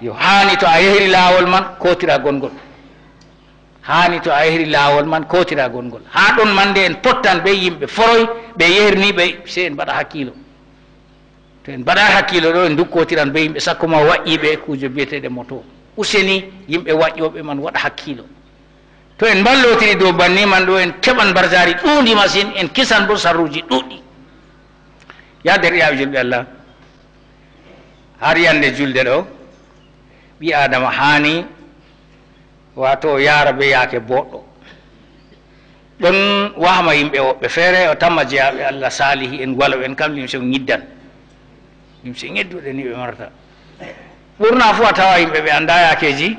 Yo haani to a yehiri laawol man, kootira gonngol. Haani to a yehiri laawol man, kootira gonngol. Haa ɗon man nde en pottan bee yimɓe foroy, ɓe yehirni ɓe, sey en mbaɗa hakkiilo. To en mbaɗaay hakkiilo ɗo, en ndukkootiran bee yimɓe sakko ma wa'iiɓe kuuje biyeteeɗe moto. Useni yimɓe waƴooɓe man waɗa hakkiilo. To en mballootiri dow banni man ɗo, en keɓan mbarjaari ɗuundi masin, en kisan boo sarruuji ɗuuɗɗi. Yaa deerɗiraaɓe julɓe Allah, har yande julde ɗo, ɓii Aadama haani, waato, o yaara bee yaake booɗɗo. Ɗon wahma yimɓe woɓɓe feere, o tamma jeyaaɓe Allah saalihi en, walo en kam, limse o nyiddan. Limse nyidduɗe ni ɓe marata. Ɓurna fuu a tawa yimɓe ɓe anndaa yaakeeji,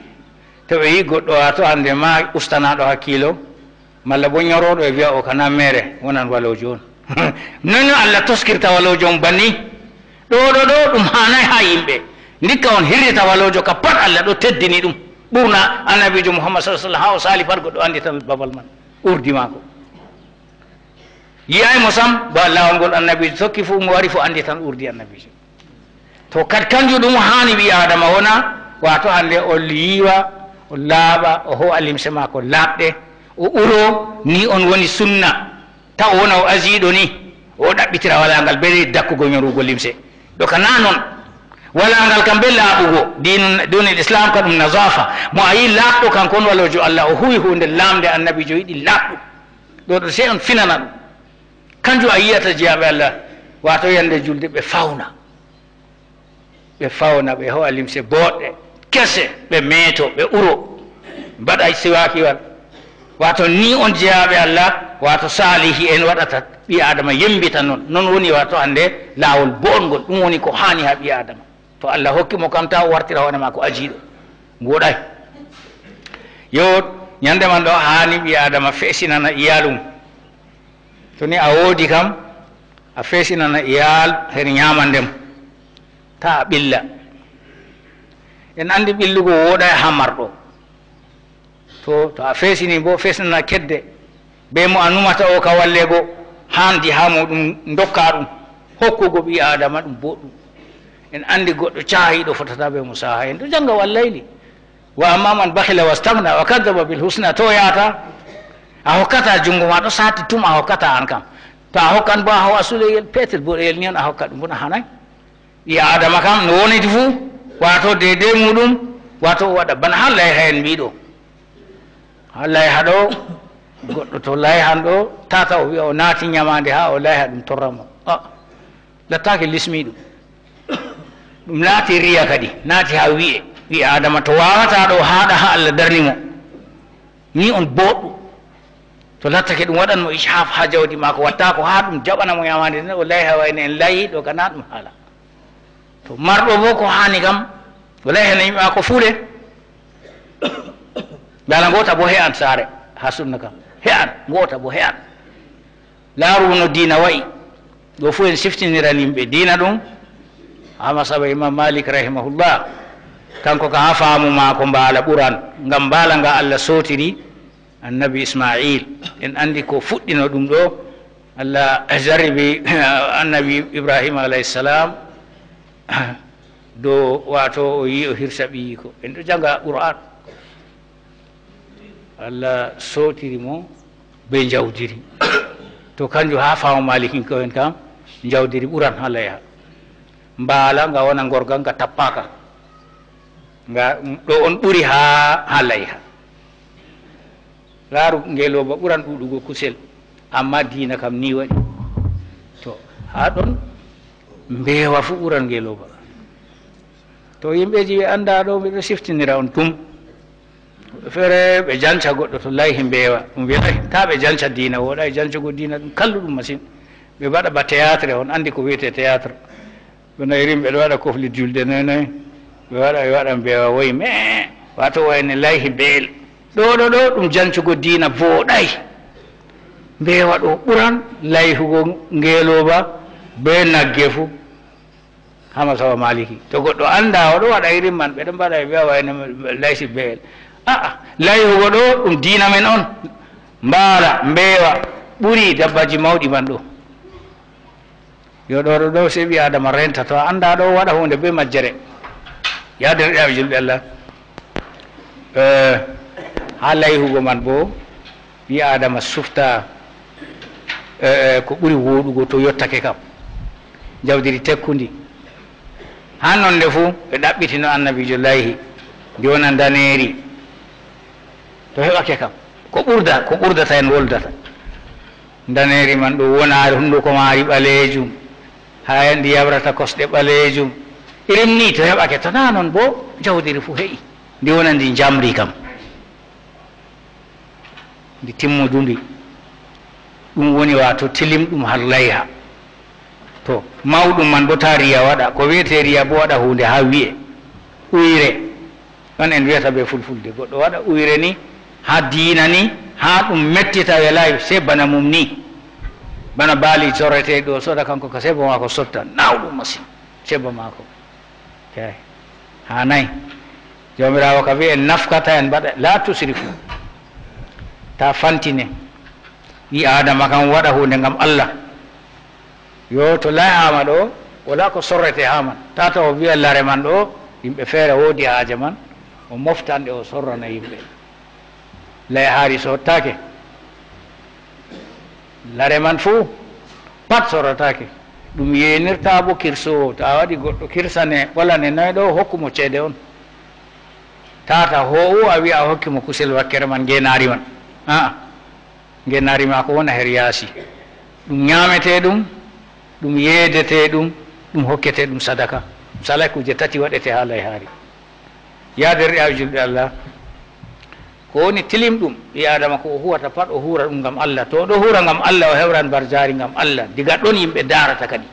to ɓe yi goɗɗo, waato, hande ma ustanaaɗo hakkiilo, malla boo nyorooɗo e wi'a o kana meere, wonan waloojo on. Non no Allah toskirta waloojo on banni. Ɗo, ɗo, ɗo, ɗum haanay haa yimɓe. Ndikka on hirrita waloojo ka pat, Allah ɗo teddini ɗum. Ɓurna Annabiijo Muhammad sallallahu alaihi wasallam, haa o saali pat goɗɗo anndita babal man. Urdi maako. Yi'aay mo sam, ba laawol ngol Annabiijo tokki fuu, mo wari fuu annditan urdi Annabiijo. To kad kanjum ɗum haani ɓii Aadama wona, waato hande o yiiwa, o laaɓa, o hoo'a limse maako laaɓɗe, o uro, ni on woni sunna. Ta o wona o ajiiɗo ni, o ɗaɓɓitira walaa ngal bee dakkugo nyorugo limse. Ɗo ka naa non. Walaa ngal kam bee laaɓugo. Diinu, diinul Islaam ka ɗum nazaafa. Mo a yi laaɓɗo kanko on waloojo Allah, o huwi huunde laamnde Annabiijo yiɗi laaɓɗum. Ɗo ɗo sey on finana ɗum. Kanjum a yi'ata jeyaaɓe Allah, waato yande julde ɓe fawna. Ɓe fawna, ɓe ho'a limse booɗɗe, kese, ɓe meeto, ɓe uro, mbaɗa siwaakiwal. Waato ni on jeyaaɓe Allah, waato saalihi en waɗata, ɓii Aadama yembita non. Non woni waato hande laawol boɗngol, ɗum woni ko haani haa ɓii Aadama. To Allah hokki mo kam, ta o wartira hoore maako ajiiɗo. Wooɗaay. Yo, nyande man ɗo haani ɓii Aadama feesinana iyaalu mum. To ni a woodi kam, a feesinana iyaal her nyaamande mo. Taa a ɓilla. En anndi ɓillugo wooɗaay haa marɗo. To, to a feesini bo, feesnana kedde. Bee mo a numata o ka walleego, haandi haa muuɗum ndokka ɗum. Hokkugo ɓii Aadama ɗum booɗɗum. En anndi goɗɗo caahiiɗo fotataa bee mo saaha. En ɗo jannga Wallayli. Wa amma man bakhila wastagna wa kadhaba bil husna, to o yahata, a hokkata junngo ma ɗo saati tum, a hokkata an kam. To a hokkan bo a hoo'a suleyel peetel boɗeyel ni on a hokka ɗum, bana hanaay. Ɓii Aadama kam no wonidi fuu, waato deydey muuɗum, waato o waɗa bana haa layha en mbiiɗo. Haa layha ɗo, goɗɗo to layhan ɗo, tata o wi'a o naati nyamaande haa o layha ɗum torra mo. Ah, lattaake lismiiɗum. Ɗum laati riya kadi, naati haa wi'e. Ɓii Aadama to waawata ɗo haaɗa haa Allah darni mo. Ni on booɗɗo. To lattake ɗum waɗan mo ishaf haa jawdi maako, wattaako haa ɗum jaɓana mo nyamaande nden, o layha wayne en layhi ɗo ka na ɗum haala. To marɗo bo ko haani kam, o layhana yimɓe maako fuu de. Bana ngoota bo he'an saare haa sunna kam. He'an, ngoota bo he'an. Laaru no diina wa'i. Ɗo fuu en siftinirani yimɓe diina ɗum. Haa masaba Imam Malik rahimahullah. Kanko ka haa faamu maako mbaala ɓuran. Ngam mbaala nga Allah sootiri Annabi Ismail. En anndi ko fuɗɗino ɗum ɗo. Allah jarribi Annabi Ibrahim alayhi salam. Dow, waato o yi'i o hirsa ɓiyiiko. En ɗo jannga Qur'an. Allah sootiri mo bee njawdiri. To kanjum haa faamu Malikinko'en kam, njawdiri ɓuran haa layha. Mbaala nga wona ngorga, nga tappaaka. Nga, ɗo on ɓuri haa, haa layha. Laaru ngelooba ɓuran ɗuuɗugo kusel, ammaa diina kam ni waɗi. To, haa ɗon mbeewa fuu ɓuran ngelooba. To, yimɓeeji ɓe anndaa ɗo, ɓe ɗo siftinira on tum. Woɓɓe feere ɓe janca goɗɗo to layhi mbeewa. Ɗum wi'aay, taa ɓe janca diina, wooɗaay jancugo diina, ɗum kalluɗum masin. Ɓe mbaɗa ba théâtre, on anndi ko wi'etee théâtre. Bana irin ɓe ɗo waɗa kofli julde noy noy, ɓe waɗa, ɓe waɗa mbeewa woyi mee, waato wayne layhi beel. Ɗo, ɗo, ɗo, ɗum jancugo diina vooɗaay. Mbeewa ɗo ɓuran layhugo ngeelooba bee nagge fuu. Haa masaba Maliki. To goɗɗo anndaa, o ɗo waɗa irin man, ɓe ɗon mbaɗa ɓe mbi'a wayne layhi beel. A'a, layhugo ɗo, ɗum diina men on. Mbaala, mbeewa, ɓuri dabbaaji mawɗi man ɗo. Yo ɗo, ɗo, ɗo, sey ɓii Aadama reenta. To a anndaa ɗo, waɗa huunde bee majjere. Yaa deerɗiraaɓe julɓe Allah. Eh, haa layhugo man boo, ɓii Aadama sufta, eh, eh, ko ɓuri wooɗugo to yottake kam. Njawdiri tekkundi. Haa nonde fuu, ɓe ɗaɓɓitino annabiijo layhi. Ndi wona ndaneeri. To heɓake kam. Ko ɓurda, ko ɓurdata en woldata. Ndaneeri man ɗo wona hunduko maari ɓaleejum, haa ndi yabrata kosɗe ɓaleejum. Irin ni to heɓake, to naa non boo, njawdiri fuu he'i. Ndi wona ndi njamri kam. Ndi timmudundi. Ɗum woni waato tilimɗum haa layha. To, mawɗum man boo taa riya waɗa. Ko wi'etee riya boo waɗa huunde haa wi'e. Uyre. Ɗon en wi'ata bee fulfulde, goɗɗo waɗa uyre ni, haa diina ni, haa ɗum mettita welaay, sey bana mum ni. Bana baali sorreteeɗi ɗo, sooda kanko ka sebo maako sotta, naawɗum masin, sebo maako. Kay, haanaay. Jawmiraawo ka wi'i en nafkata en mbaɗa, laa tusrifu. Taa fantine. Ɓii Aadama kam waɗa huunde ngam Allah. Yo to layhaama ɗo, walaa ko sorretee haa man. Tata o wi'a lare man ɗo, yimɓe feere woodi haaje man, o moftan ɗe o sorrana yimɓe. Layhaari sottaake. Lare man fuu, pat sorrataake. Ɗum yeenirtaa bo kirsoowo. To a waɗi goɗɗo kirsane, ɓolane noy ɗo, hokku mo ceede on. Tata hoo'u a wi'a a hokki mo kusel wakkere man, ngeenaari man. A'a. Ngeenaari maako wona her yaasi. Ɗum nyaametee ɗum, ɗum yeedetee ɗum, ɗum hokketee ɗum sadaka. Ɗum salay kuuje tati waɗetee haa layhaari. Yaa deerɗiraaɓe julɓe Allah, ko woni tilimɗum ɓii Aadama ko o huwata pat, o huura ɗum ngam Allah. To o ɗo huura ngam Allah, o heɓran mbarjaari ngam Allah. Diga ɗon yimɓe ndaarata kadi.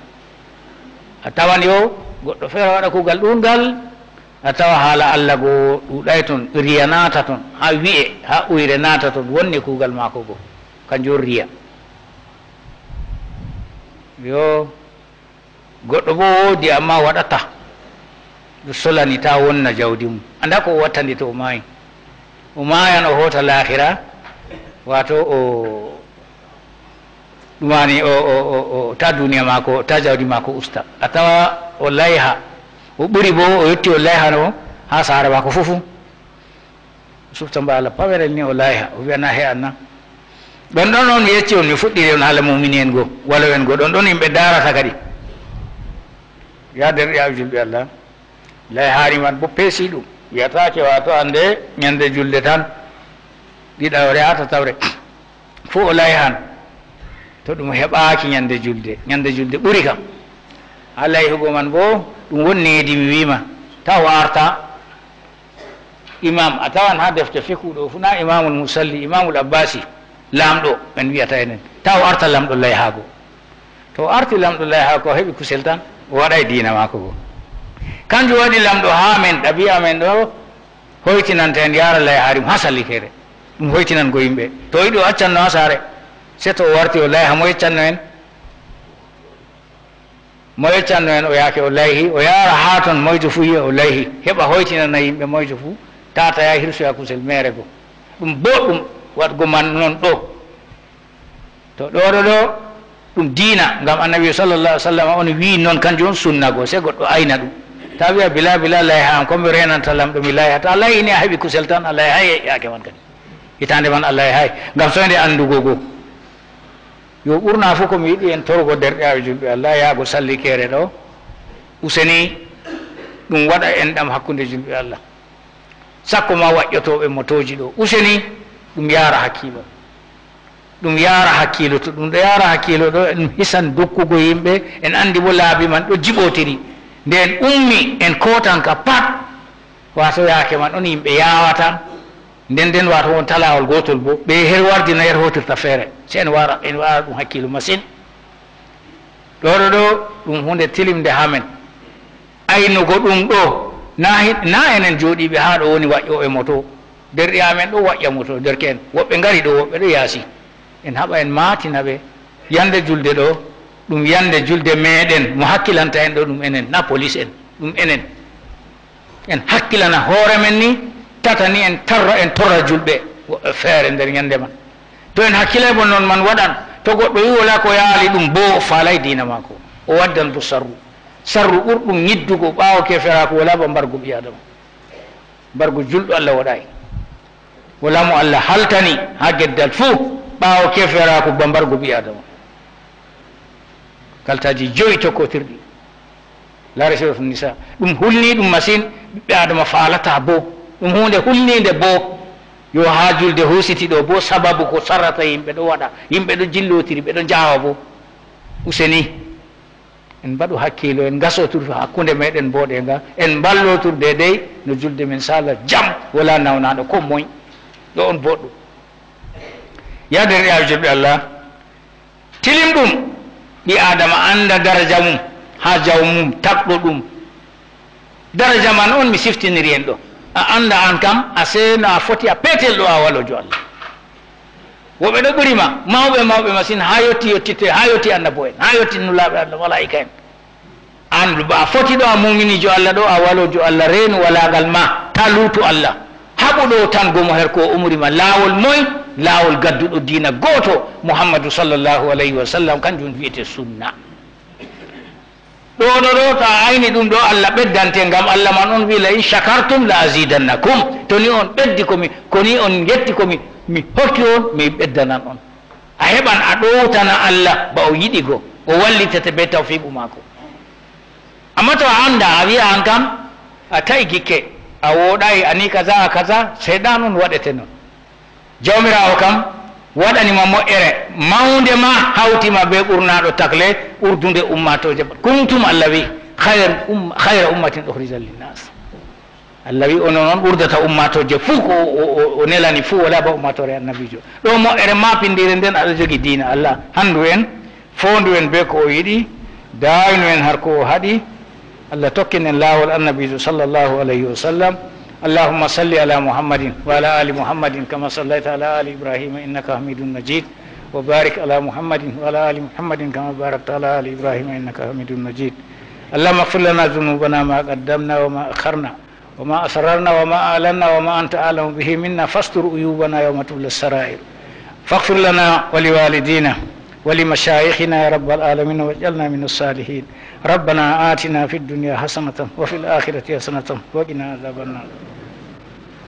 A tawan yo goɗɗo feere waɗa kuugal ɗuuɗngal, a tawa haala Allah go ɗuuɗaay ton, riya naata ton, haa wi'e, haa uyre naata ton, wonni kuugal maako go, kanjum riya. Yo, goɗɗo boo woodi, ammaa waɗataa. Ɗum solani taa wonna jawdi mum. Anndaa ko o watta ndi to o maayi. O maayan, o hoota laahira, waato o, ɗumani o, o, o, o, taa duniya maako, taa jawdi maako usta. A tawa o layha, o ɓuri boo, o yotti o layhano haa saare maako fuu fuu. Sufta mbaala pawerel ni o layha, o wiya na he anna. Ɗon ɗon on mi yecci on, mi fuɗɗiri on haala mumini en go, walo en go, ɗon ɗon yimɓe daarata kadi. Ya derɗi aw julɓe Allah, layhaari man bo peesi ɗum. Wiyataake waato annde ñande julde tan, ɗiɗawre haa tatawre. Fuu o layhan. To ɗum heɓaaki ñande julde, ñande julde ɓuri kam. Haa layhugo man boo, ɗum woni needi mi wiima, taa o arta. Imam, a tawan haa defte fiqhu ɗo fuu, na Imamul Musalli, Imamul Abbasi, laamɗo en wiyata enen. Taa o arta laamɗo layhaago. To o arti laamɗo layhaago, o heɓi kusel tan, o waɗay diina maako go. Kanjum waɗi laamɗo haa men, ɗabi'a men ɗo, hoytinanta en yaara layhaari mum haa sallikeere. Ɗum hoytinan go yimɓe. To o yiɗi o accan no haa saare. Se to o warti o layha, mo yeccanno en? Mo yeccanno en o yaake o layhi, o yaara haa ton, moyjo fuu yi'a o layhi. Heɓa hoytinana yimɓe moyjo fuu, tata ya hirsoya kusel meere go. Ɗum booɗɗum waɗgo man non ɗo. To ɗo ɗo ɗo, ɗum diina, ngam Annabi sallallahu alaihi wasallam on wi'i non, kanjum on sunna go, se goɗɗo ayna ɗum. Ta wi'a, "Bila, bila, layha am, ko mi renanta lamɗo mi layha." To a layhi ni a heɓi kusel tan, a layhay yaake man kadi. Hitaande man a layhay, ngam soynde anndugo go. Yo ɓurna fuu ko mi yiɗi en torgo derɗiraaɓe julɓe Allah, yaago sallikeere ɗo, useni ɗum waɗa enɗam hakkunde julɓe Allah. Sakko ma waƴƴotooɓe motooji ɗo, useni ɗum yaara hakkiilo. Ɗum yaara hakkiilo, to ɗum ɗo yaara hakkiilo ɗo, ɗum hisan dokkugo yimɓe, en anndi bo laabi man ɗo jiɓotiri. Nde en ummi, en kootan ka pat, waato yaake man ɗon yimɓe yaawata. Nden nden, waato wonta laawol gootol bo, ɓe her wardina her hootirta feere. Se en waara, en waara ɗum hakkiilo masin. Ɗo ɗo ɗo, ɗum huunde tilimnde haa men. Aynugo ɗum ɗo, na hi-, na enen jooɗiiɓe haa ɗo woni waƴƴooɓe moto. Derɗi amen ɗo waƴƴa moto, derke'en. Woɓɓe ngari ɗo, woɓɓe ɗo yaasi. En haɓa en maatina ɓe. Yande julde ɗo, ɗum yande julde meɗen, mo hakkilanta en ɗo ɗum enen, na police en, ɗum enen. En hakkilana hoore men ni, tata ni en tarra, en torra julɓe woɓɓe feere nder ñande man. To en hakkilay bo non man waɗan, to goɗɗo wi wala ko yaali ɗum bo, o faalay diina maako. O waddan bo sarru. Sarru ɓurɗum nyiddugo ɓaawo keferaaku wala ba mbargu ɓii Adama. Mbargu julɗo Allah waɗaay. Wala mo Allah haltani haa geddal fuu ɓaawo keferaaku ba mbargu ɓii Adama. Kaltaaji joyi tokkotirɗi. Laare Suratu Nisa. Ɗum hulni ɗum masin, ɓiɓɓe Adama faalata bo. Ɗum huunde hulniinde bo. Yo haa julde husiti ɗo bo, sababu ko sarrata yimɓe ɗo waɗa, yimɓe ɗo jillotiri, ɓe ɗo njaawa bo. Useni, en mbaɗu hakkiilo, en ngasotur hakkunde meɗen mboɗe nga, en mballotur deydey no julde men sala jam, wala nawnaaɗo ko moy. Ɗo on boɗɗum. Ya derɗiraaɓe julɓe Allah, tilim ɗum, ɓii Aadama annda daraja mum haa jawmum tagɗo ɗum. Daraja man on mi siftiniri en ɗo. A annda an kam, a sey no a foti a peetel ɗo a waloojo Allah. Woɓɓe ɗo ɓuri ma, mawɓe, mawɓe masin, haa yotti yottitte, haa yotti annabo'en, haa yotti nulaaɓe Allah, malaa'ika'en. An ba a foti ɗo a muminiijo Allah ɗo, a waloojo Allah, reenu walaagal ma, taluutu Allah. Haɓu ɗo tan gomo her ko o umri ma. Laawol moy? Laawol gadduɗo diina gooto, Muhammadu sallallahu alayhi wa sallam, kanjum wiyete sunna. Ɗo, ɗo, ɗo, to a ayni ɗum ɗo, Allah ɓeddante, ngam Allah man on wi, "La in shakartum la azidannakum." To ni on ɓeddi ko mi, ko ni on yetti ko mi, mi hokki on, mi ɓeddanan on. A heɓan a ɗowtana Allah ba o yiɗi go, o wallitete be tawfiiqu maako. Amma to a annda, a wi'a an kam, a ta'i gikke, a wooɗaay, a ni kaza, a kaza, seyɗan on waɗete non. Jawmiraawo kam waɗani ma moƴƴere mawnde ma, hawti ma be ɓurnaaɗo takle, ɓurdunde ummaatooje. Kuntum, Allah wi, khayr um-, khayra ummatin ukhrijat linnas. Allah wi, onon on ɓurdata ummaatooje fuu ko o, o, o, o nelani fuu, wala ba ummaatoore annabiijo. Ɗo moƴƴere ma pindiire nden aɗa jogi diina Allah. Hanndu en, foondu en be ko o yiɗi, daaynu en har ko o haɗi. Allah tokkin en laawol annabiijo sallallahu alayhi wa sallam. اللهم صل على محمد وعلى آل محمد كما صليت على آل إبراهيم إنك حميد مجيد. وبارك على محمد وعلى آل محمد كما باركت على آل إبراهيم إنك حميد مجيد. اللهم اغفر لنا ذنوبنا ما قدمنا وما أخرنا وما أسررنا وما أعلنا وما أنت أعلم به منا، فاستر عيوبنا يوم تبلى السرائر، فاغفر لنا ولوالدينا ولمشايخنا يا رب العالمين، واجعلنا من الصالحين. ربنا آتنا في الدنيا حسنة وفي الآخرة حسنة وقنا عذاب النار.